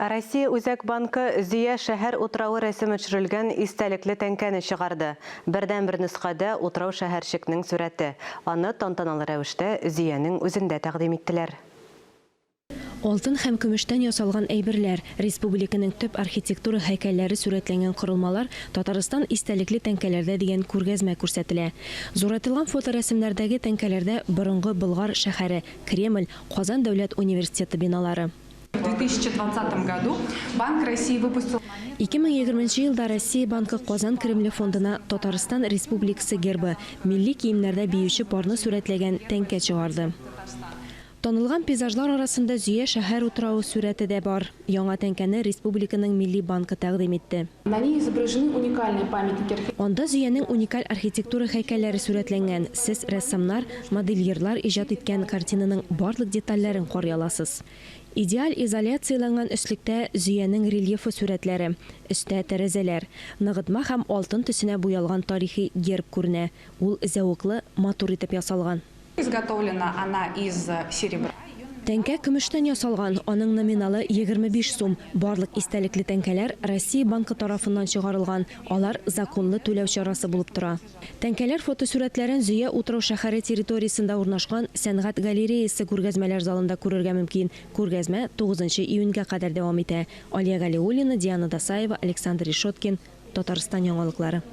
Россия Үзәк банкы Зөя шәһәр утравы рәсеме төшерелгән истәлекле тәңкәне чыгарды. Бердәнбер нөсхәдә утрау-шәһәрчекнең сурәте. Аны тантаналы рәвештә Зөянең үзендә тәкъдим иттеләр. Алтын һәм көмештән ясалган әйберләр, республиканың төп архитектура һәйкәлләре сурәтләнгән корылмалар Татарстан истәлекле тәңкәләрдә дигән күргәзмә күрсәтелә. Зурайтылган фоторәсемнәрдәге тәңкәләрдә борынгы Болгар шәһәре, Кремль, Казан дәүләт университеты биналары. В 2020 году Банк России выпустил 2020 нче елда Россия Банкы Казан Кремле фондына Татарстан Республикасы гербы, милли киемнәрдә биюче парны сурәтләгән тәңкә чыгарды. Танылган пейзажлар арасында Зөя шәһәр утравы сурәте дә бар. Яңа тәңкәне республиканың Милли банкы тәкъдим итте. На ней изображены уникальные памятники архи. Анда Зөянең уникаль архитектура һәйкәлләре сурәтләнгән. Сез рәссамнар, модельерлар иҗат иткән картинаның барлык детальләрен карый аласыз. Идеаль изоляцияләнгән өслектә Зөянең рельефы сурәтләре, өстә тәрәзәләр. Ныгытма һәм алтын төсенә буялган тарихи герб күренә. Ул зәвыклы, матур итеп ясалган. Изготовлена она из серебра. Тәңкә көмештән ясалган, аның номиналы 25 сум. Барлык истәлекле тәңкәләр Россия Банкы тарафыннан чыгарылган, алар законлы түләү чарасы булып тора. Тәңкәләр фотосурәтләрен Зөя утрау-шәһәре территориясендә урнашкан сәнгать галереясы күргәзмәләр залында күрергә мөмкин. Күргәзмә тугызынчы июньгә кадәр дәвам итә. Алия Галиуллина, Диана Дасаева, Александр Решеткин, Татарстан яңалыклары.